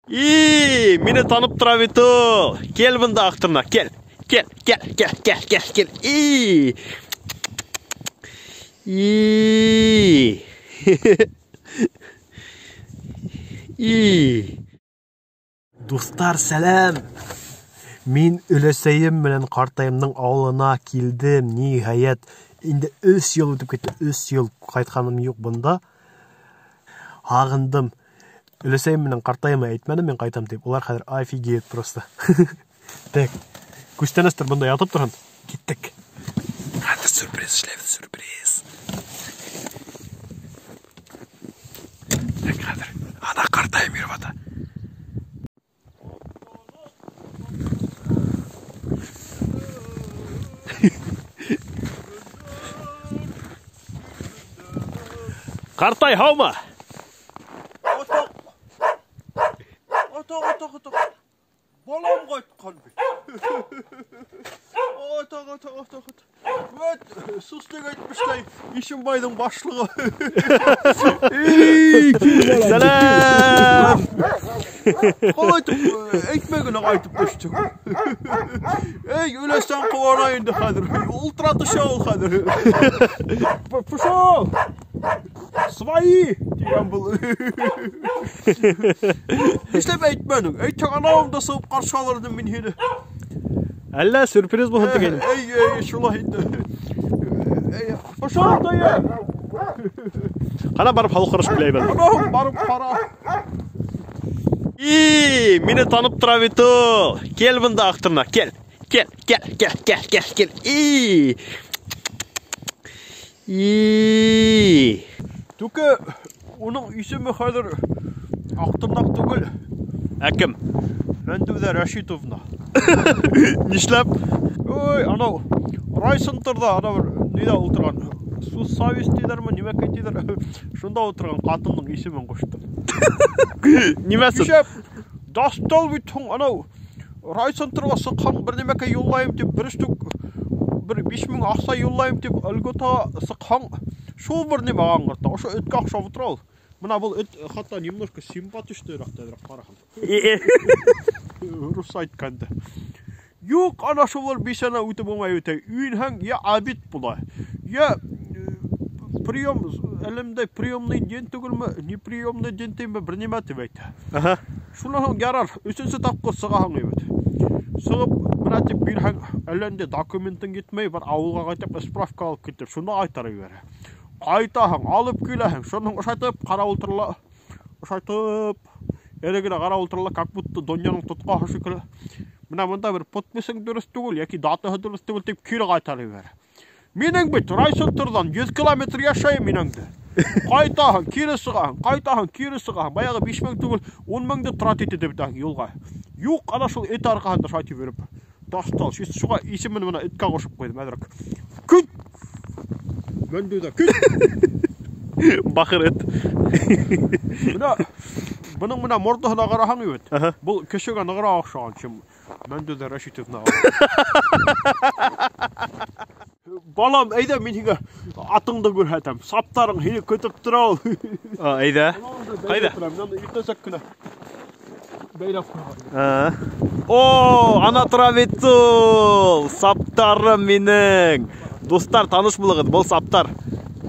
И, мине танып тора бит ул. Кил монда, Актырнак, кил. Кил, кил, кил, кил, кил, кил. И. И. И. Дуҫтар, сәләм. Мин өләсәйем менән ҡартайымдың ауылына килдем. Ниһайәт, инде 3 йыл үтеп китте. 3 йыл ҡайтҡаным юҡ бында. Һағындым. Өләсәйем менән ҡартайыма әйтмәнем мин ҡайтам тип. Улар хәҙер офигеют просто. Так, күстәнәстәр бында ятып торһон. Киттек. Хәҙер сюрприз эшләйбеҙ, сюрприз. Так, хәҙер. Ана ҡартайым йөрөп ята. Ҡартай, һаумы? Атаҡ, атаҡ, атаҡ. Балам ҡайтҡан бит. Атаҡ, атаҡ, атаҡ, атаҡ. Вәт, сустык әйтмешләй, Ишембайҙың башлығы. Эй, Сәләм! Ҡалайтып, әйтмәй генә ҡайтып төштөң. Эй, өләсәң ҡыуана инде хәҙер. Ултыра төшә ул хәҙер. Пошел! Свои! Тигән был. Нишләп әйтмәнең? Әйтһәң, анауым да сығып ҡаршы алыр инем мин һине. Әллә сюрприз булһын тигәйнем. Эй, эй, шулай инде. Эй, пошел, дая! Ҡана барып һаулыҡ һорашып киләйем әле. Анау барып ҡара. И, мине танып тора бит ул. Кил бында, Аҡтырнаҡ, кил. Кил, кил, кил, кил, кил, кил. И. И. Түке, уның исеме хәҙер Аҡтырнаҡ түгел. Ә кем? Мәндүҙә Рәшитовна. Нишләп? Ой, анау райцентрҙа, анау бер ниҙә ултырған? Суд совесть тиҙәрме, нимәкәй тиҙәр? Шунда ултырған ҡатындың исемен ҡуштым. Нимәсен? Нишләп? Дастал бит һуң, анау райцентрға сыҡһаң, бер нимәкәй юллайым тип, бер штук, бер 5000 аҡса юллайым тип, льгота сыҡһаң, шул бер нимә аңғырта. Ошо эткә оҡшап ултыра ул. Бына был эт хатта немножко симпатичныйраҡ тәҙрәк ҡараһаң. Рус әйткәндә. Юҡ, ана шулар бисәнә үтеп булмай үтә. Өйнһәң, я обед була, я прием, әлемдә приемный день түгелме, не приемный день тиме, бер нимә тип әйтә. Шунан һуң ярар, өсөнсө тапҡыр сығаһың бит. Сығып, бына тип бирһәң, әллә инде документың етмәй, бар ауылға ҡайтып справка алып китеп, шуны ҡайтарып ебәрә. Ҡайтаһың, алып киләһең, шуның ошайтып ҡарап ултырыла, ошайтып, эре генә ҡарап ултырыла, как будто донъяның тотҡаһы шикелле. Бына бында бер подписың дөрөҫ түгел, йәки датаһы дөрөҫ түгел тип кире ҡайтарып ебәрә. Минең бит райцентрҙан 100 километр йәшәйем мин инде. Ҡайтаһың, кире сығаһың, ҡайтаһың, кире сығаһың. Баяғы 5000 түгел, 10000 меңде тратить итеп бөтәһең юлға. Юҡ, ана шул эт арҡаһында шайтып йөрөп. Таштал, шуға исемен бына эткә ҡушып ҡуйҙым әҙерәк. Көт! Мәндүҙә, көт! Бахыр эт. Бына, бының бына мордоһына ҡараһаң бит. Был кешегә нығыраҡ оҡшаған, чем Мәндүҙә Рәшитовна. Балам, әйҙә мин һиңә атыңды күрһәтәм. Саптарың һине көтөп тора ул. А, әйҙә. Ҡайҙа? Мин иртәнсәк кенә бәйләп ҡуйған. О, ана тора бит ул. Саптарым минең. Дуҫтар, таныш булығыҙ, был саптар.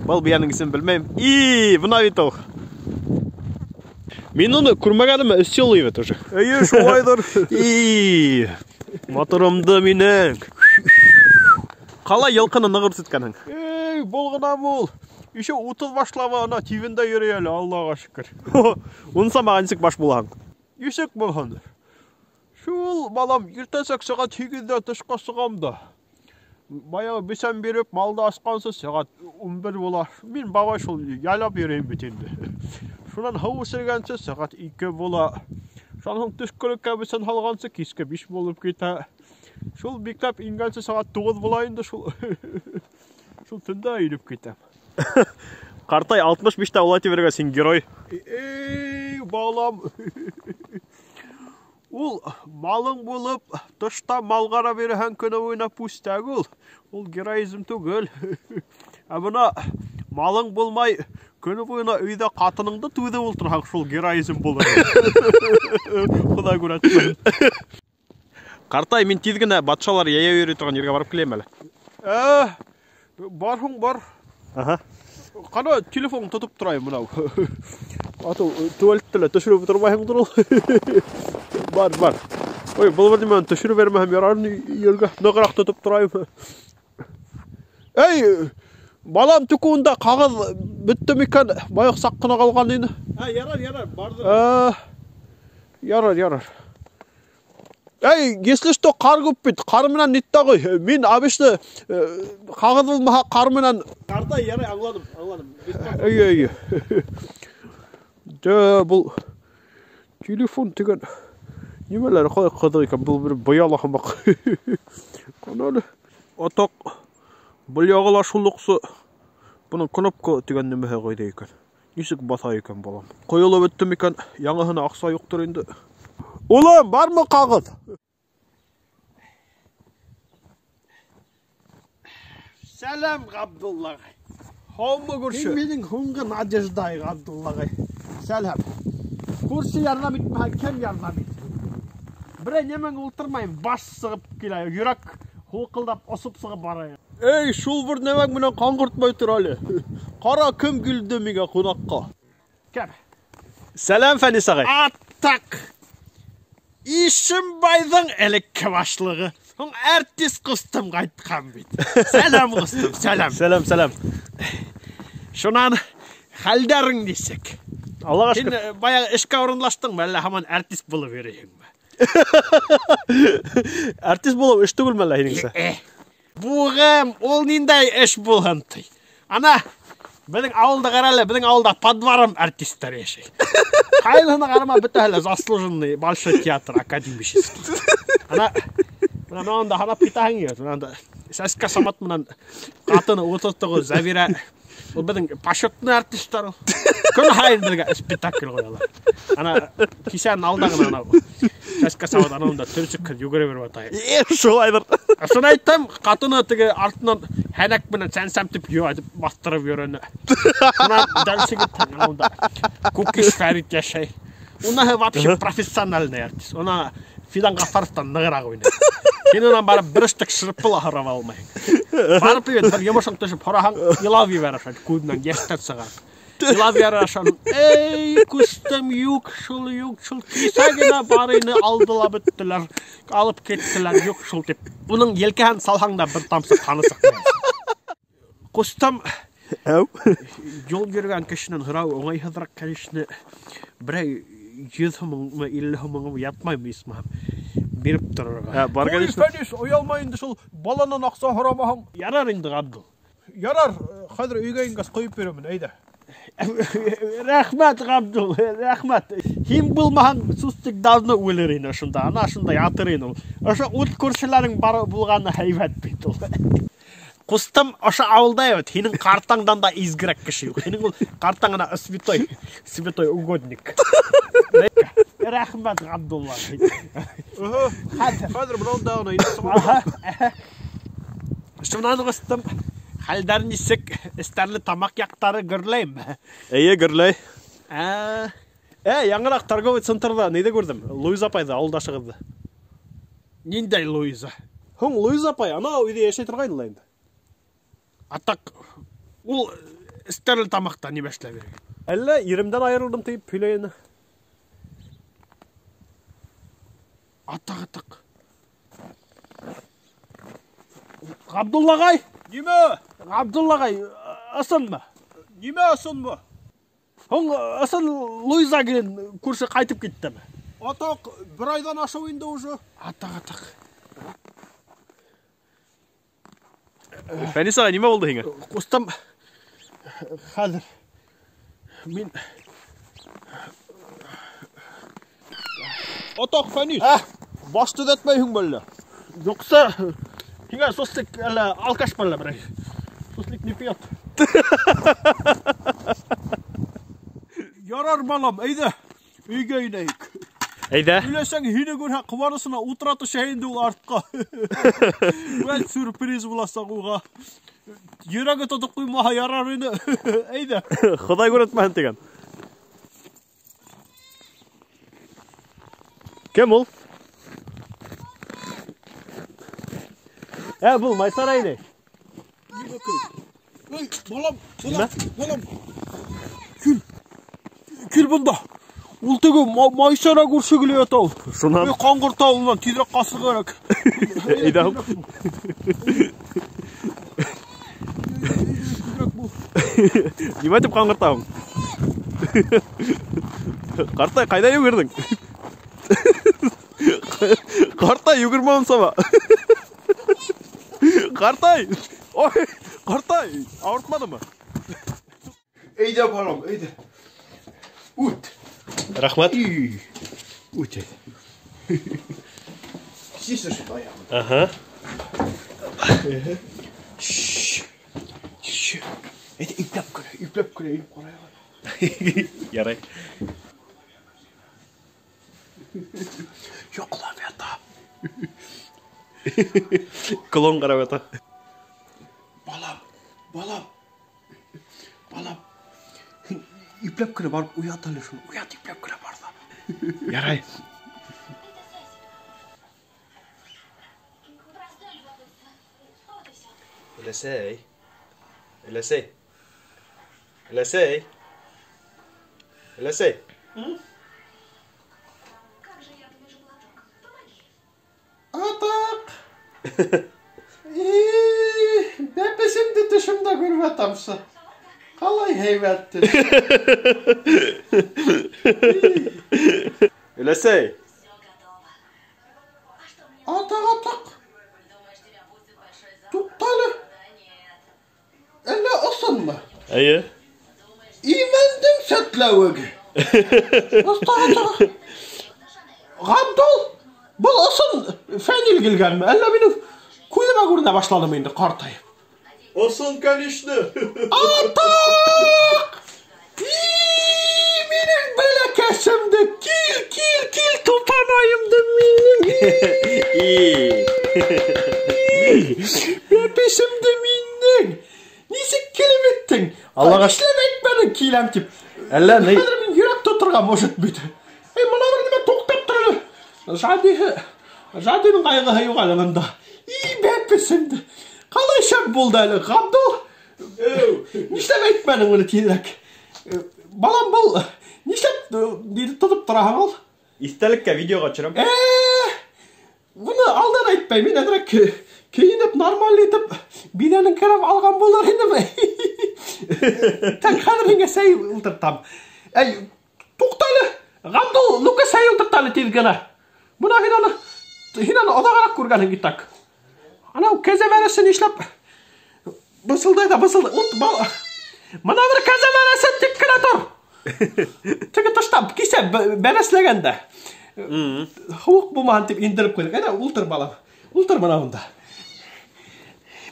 Был бейәнең исемен белмәйем. И, бына бит ул. Мин уны күрмәгәнемә 3 йыл бит уже. Эйе, шулайҙыр. И, моторымды минең. Ҡалай йылҡыны нығыр үрсеткәнһең? Эй, был ғынамы ул? Еще 30 башлама ана тивендә йөрөй әле, Аллаға шөкөр. Унса маған нисек баш булаһың? Нисек булһын? Шул, балам, иртәнсәк сәғәт һигеҙҙә тышҡа сығам да. Баяғы бесән биреп, малды асҡансы сәғәт 11 була. Мин бабай шул ялап йөрөйөм бит инде. Шунан һыу эсергәнсе сәғәт 2 була. Шунан һуң төшкөлөккә бесән һалғансы киске 5 булып китә. Шул бикләп ингәнсе сәғәт 9 була инде шул. Шул төндә инеп китәм. Ҡартай 65-тә улай тип йөрөгәс, һин герой. Эй, балам. Ул малың булып, тышта мал ҡарап йөрөһәң көнө буйына пустяк ул. Ул героизм түгел. Ә бына малың булмай, Көнө буйына өйҙә ҡатыныңды түҙеп ултырһаң, шул героизм булыр. Хоҙай күрәтмәһен. Ҡартай, мин тиҙ генә батшалар йәйәү йөрөй торған ергә барып киләйем әле. Бар һуң, бар. Аһа. Ҡана, телефон тотоп торайым мынау. Атыу, туалетте лә төшөрөп тормайһыңдыр ул. Бар, бар. Ой, был бер нимәне төшөрөп бәрмәһәм ярар ергә нығыраҡ тотоп торайым. Эй, балам, түкүндә ҡағыҙ бөттө микән? Баяғы саҡ ҡына ҡалған ине. Ярар, ярар, барҙыр. Ярар, ярар. Эй, если что, ҡар күп бит. Ҡар менән нитте ҡуй. Мин обычно ҡағыҙ булмаһа ҡар менән. Ҡартай, ярай, аңланым, аңланым. Эй, эй. Дә, был телефон тигән нимәләр ҡалай ҡыҙыҡ икән? Был бер быяла һымаҡ. Ҡана әле. Атаҡ, был яғы ла шул уҡсы. Бының кнопка тигән нимәһе ҡайҙа икән? Нисек баҫа икән балам? Ҡойолоп бөттө микән? Яңыһына аҡса юҡтыр инде. Улым, бармы ҡағыҙ? Сәләм, Ғабдулла ағай. Һаумы, күрше? Һин минең һуңғы надеждай, Ғабдулла ағай. Сәләм. Күрше ярҙам итмәһә, кем ярҙам итһен? Берәй нәмәң ултырмайым, баш сығып килә, йөрәк һулҡылдап осоп сығып бара. Эй, шул бер нәмәң менән ҡаңғыртмай тор әле. Ҡара, кем килде миңә ҡунаҡҡа? Кем? Сәләм, Фәнис ағай. Атаҡ! Ишембайҙың элекке башлығы. Һуң артист ҡустым ҡайтҡан бит. Сәләм, ҡустым, сәләм. Сәләм, сәләм. Шунан хәлдәрең нисек? Аллаға шөкөр. Һин баяғы эшкә урынлаштыңмы, әллә һаман артист булып йөрөйһөңмө? Артист булыу эш түгелме әллә һинеңсә? Буғым, ул ниндәй эш булһын ти. Ана, беҙҙең ауылда ҡара әле, беҙҙең ауылда по дворам артисттар йәшәй. Ҡайҙаһына ҡарама, бөтәһе лә заслуженный большой театр академический. Ана, бына мынанда һанап китәһең бит, мынанда Сәскә Самат менән ҡатыны 39 Зәвирә. Ул беҙҙең почетный артисттар ул. Көн һайын беҙгә спектакль ҡуялар. Ана кисәнең алда ғына анау Сәскә Самат анауында төрсөк йүгерә биреп ята. Шулайҙыр. Шуны әйтәм, ҡатыны теге артынан һәнәк менән сәнсәм тип йөрөй, баҫтырып йөрөнө. Шунан дальше киттем, анауында Кукиш Фәрит йәшәй. Уныһы вообще профессиональный артист. Уна Фидан Ғафаровтан нығыраҡ уйнай. Һин унан барып бер штык шырпы ла һорап алмайһың. Барып бит бер йомошоң төшөп һораһаң, илап ебәрә шул, күҙенән йәштәр сығарып. Илап ебәрә шул. Эй, күстем, юҡ шул, юҡ шул. Кисә генә бар ине, алды ла бөттөләр, алып киттеләр, юҡ шул тип. Уның елкәһен салһаң да бер тамсы ҡаны сыҡмай. Ҡустым, Әү. Юл йөрөгән кешенән һорау уңайһыҙыраҡ, конечно. Берәй 100 һумыңмы, 50 һумыңмы ятмаймы исмаһам. Биреп торорға. Бар, Ой, конечно. Фәнис, оялмай инде шул баланан аҡса һорамаһаң. Ярар инде, Ғабдул. Ярар, хәҙер өйгә ингәс ҡойоп бирәмен, әйҙә. Рәхмәт, Ғабдул, рәхмәт. Һин булмаһаң, Сустик давно үлер ине ошонда, ана ошонда ятыр ине ул. Ошо ут күршеләрең бар булғаны һәйбәт бит ул. Ҡустым, ошо ауылда бит, һинең ҡартаңдан да изгерәк кеше юҡ. Һинең ул ҡартаң ана святой, святой угодник. Рәхмәт, Ғабдулла. Хәҙер бынауында ғына инеп сығам. Шунан ҡустым, хәлдәр нисек, Эстәрле Тамаҡ яҡтары гөрләйме? Эйе, гөрләй. Яңыраҡ торговый центрҙа ниҙе күрҙем? Луиза апайҙы, ауылдашығыҙҙы. Ниндәй Луиза? Һуң Луиза апай анау өйҙә йәшәй торғайны ла инде. Атаҡ, ул Эстәрле Тамаҡта нимә эшләп йөрөй? Әллә иремдән айырылдым тип һөйләй ине. Атаҡ, атаҡ. Ғабдулла ағай? Нимә? Ғабдулла ағай, ысынмы? Нимә ысынмы? Һуң ысын Луиза килен күрше ҡайтып киттеме? Атаҡ, бер айҙан ашыу инде уже. Атаҡ, атаҡ. Фәнис ағай, нимә булды һиңә? Ҡустым, хәҙер мин Атаҡ, Фәнис, баш төҙәтмәйһеңме әллә? Юҡса, һиңә суслик әллә алкаш әллә берәй? Суслик не пьет. Ярар, балам, әйҙә, өйгә инәйек. Әйҙә. Үләсәң, һине күрһә, ҡыуанысына ултыра төшә инде ул артҡа. Вәт сюрприз буласаҡ уға. Йөрәге тотоп ҡуймаһа ярар ине. Әйҙә. Хоҙай күрһәтмәһен тигән. Кем ул? Ә, был Майсара ине. Эй, балам, балам, балам. Кил. Кил бында. Ул теге Майсара күрше килә ята ул. Шунан Ҡаңғыр тауынан тиҙерәк ҡасырға кәрәк. Әйҙә. Нимә тип ҡаңғыртаһың? Ҡартай, ҡайҙа йүгерҙең? Ҡартай, йүгермә унсама. Ҡартай! Ой, ҡартай, ауыртманымы? Әйҙә, балам, әйҙә. Үт. Рәхмәт. Үт. Сисер аяғын. Ага. Әйҙә, ипләп кенә, ипләп кенә инеп ҡарайыҡ. Ярай. Йоҡлап ята. Клон ҡарап ята. Балам, балам, балам. Һин ипләп кенә барып уят әле шуны. Уят, ипләп кенә бар ҙа. Ярай. Өләсәй. Өләсәй. Өләсәй. Өләсәй. Атаҡ! Бәпесемде төшөмдә күреп ятамсы. Ҡалай һәйбәт төш. Өләсәй. Атаҡ, атаҡ. Туҡта әле. Әллә ысынмы? Эйе. Имәндең сәтләүеге. Атаҡ, атаҡ. Ғабдул, был ысын Фәнил килгәнме? Әллә минең күҙемә күренә башланымы инде ҡартайып? Ысын, конечно. Атаҡ! Минең бәләкәсемде, кил, кил, кил, тупанайымды минең. Бәпесемде минең. Нисек килеп еттең? Аллаға Нишләп әйтмәнең киләм тип? Әллә ни? Хәҙер мин йөрәк тоторға может бит. Эй, мына бер нимә туҡтап тор әле. Жадиһы, Жадиның ҡайғыһы юҡ әле бында. И, бәпесемде. Ҡалай шәп булды әле, Ғабдул. Нишләп әйтмәнең уны тиҙерәк? Балам, был нишләп ниҙе тотоп тораһың ул? Иҫтәлеккә видеоға төшөрәм. Быны алдан әйтмәй, мин әҙерәк кейенеп, нормаль итеп, биҙәнеңкерәп алған булыр инем. Так, хәҙер һиңә сәй ултыртам. Эй, туҡта әле, Ғабдул, ну-ка сәй ултырт әле тиҙ генә. Бына һин аны, һин аны оҙағыраҡ күргәнһең итак. Анау кәзә бәрәсе нишләп бысылдай ҙа бысылдай. Ут, бал. Мына бер кәзә бәрәсе тик кенә тор. Теге тышта кисә бәрәсләгәндә. Һыуыҡ булмаһын тип индереп ҡуйҙыҡ. Әйҙә, ултыр, балам. Ултыр мына унда.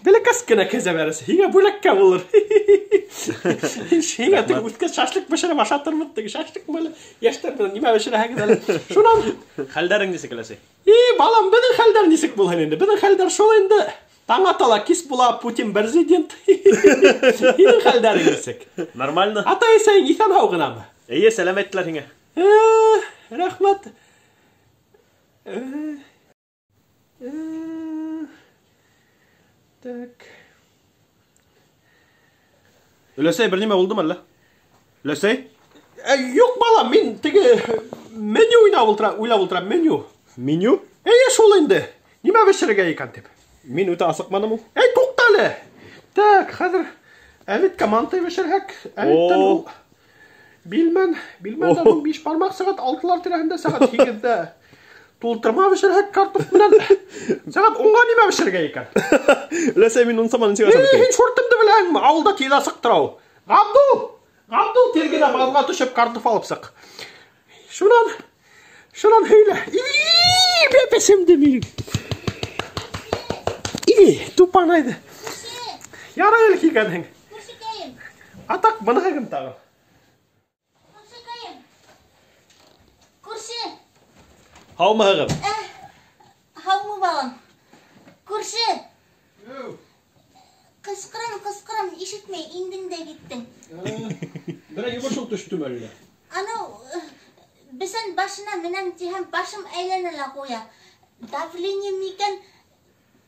Бәләкәс кенә кәзә бәрәсе. Һиңә бүләккә булыр. Һиңә теге үткән шашлык бешереп ашатырмын. Теге шашлык әле. Йәштәр менән нимә бешерәһегеҙ әле? Шунан хәлдәрең нисек, өләсәй? И, балам, беҙҙең хәлдәр нисек булһын инде? Беҙҙең хәлдәр шул инде. Таң атала, кис була, Путин президент. Һинең хәлдәрең нисек? Нормально. Атай-әсәйең иҫән-һау ғынамы? Эйе, сәләм әйттеләр һиңә. Рәхмәт. Так. Өләсәй, бер нимә булдымы әллә? Өләсәй? Юҡ, балам, мин теге меню уйнап ултырам, уйлап ултырам, меню. Меню? Эйе, шул инде. Нимә бешерергә икән тип. Мин үтә асыҡманым ул. Эй, туҡта әле. Так, хәҙер әбиткә мантый бешерһәк, әбиттән ул билмән, билмәндән ул биш бармаҡ сәғәт алтылар тирәһендә, сәғәт һигеҙҙә тултырма бешерһәк картоф менән. Сәғәт унға нимә бешерергә икән? Өләсәй, мин ун саманы нисек ашап Эй, бөтәйем? һин шортымды беләһеңме? Ауылда тиҙ асыҡ тора ул. Ғабдул! Ғабдул, тиҙ генә баҙға төшөп картоф алып сыҡ. Шунан, шунан һөйлә. И, бәпесемде минең. И, тупанайҙы. Ярай әле килгәнһең. Күршекәйем. Атаҡ, быныһы кем тағы? Күршекәйем. Күрше. Һаумыһығыҙ? Һаумы, балам? Күрше. Ҡысҡырам Башың төштөмө әллә? Анау бесән башына менәм тиһәм, башым әйләнә лә ҡуя. Давление микән,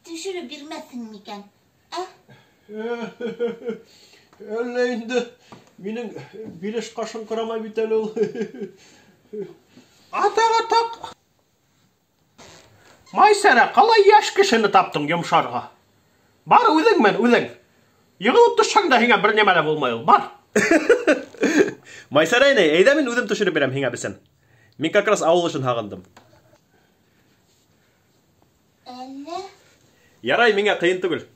төшөрөп бирмәҫһең микән? Ә? Әллә инде минең билеш ҡашым ҡарамай бит әле ул. Атаҡ, атаҡ. Майсара, ҡалай йәш кешене таптың йомшарға? Бар үҙең мен, үҙең. Йығылып төшһәң дә һиңә бер нәмә лә булмай ул. Бар. Майсара инәй, әйҙә мин үҙем төшөрөп бирәм һиңә бесән. Мин как раз ауыл эшен һағындым. Әллә? Ярай, миңә ҡыйын түгел.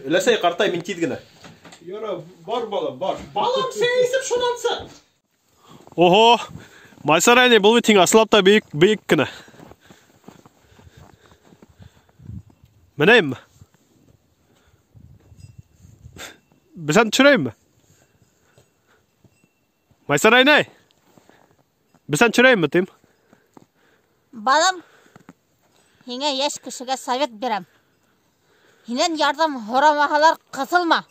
Өләсәй, ҡартай, мин тиҙ генә. Ярай, бар балам, бар. Балам, сәй эсеп шунан сыҡ. Ого, Майсара инәй, был бит һиңә ысынлап та бейек, бейек кенә. Менәйемме? Бесән төшөрәйемме? Майсара инәй! Бесән төшөрәйемме, тим? Балам, һиңә йәш кешегә совет бирәм. Һинән ярҙам һорамаһалар, ҡыҫылма.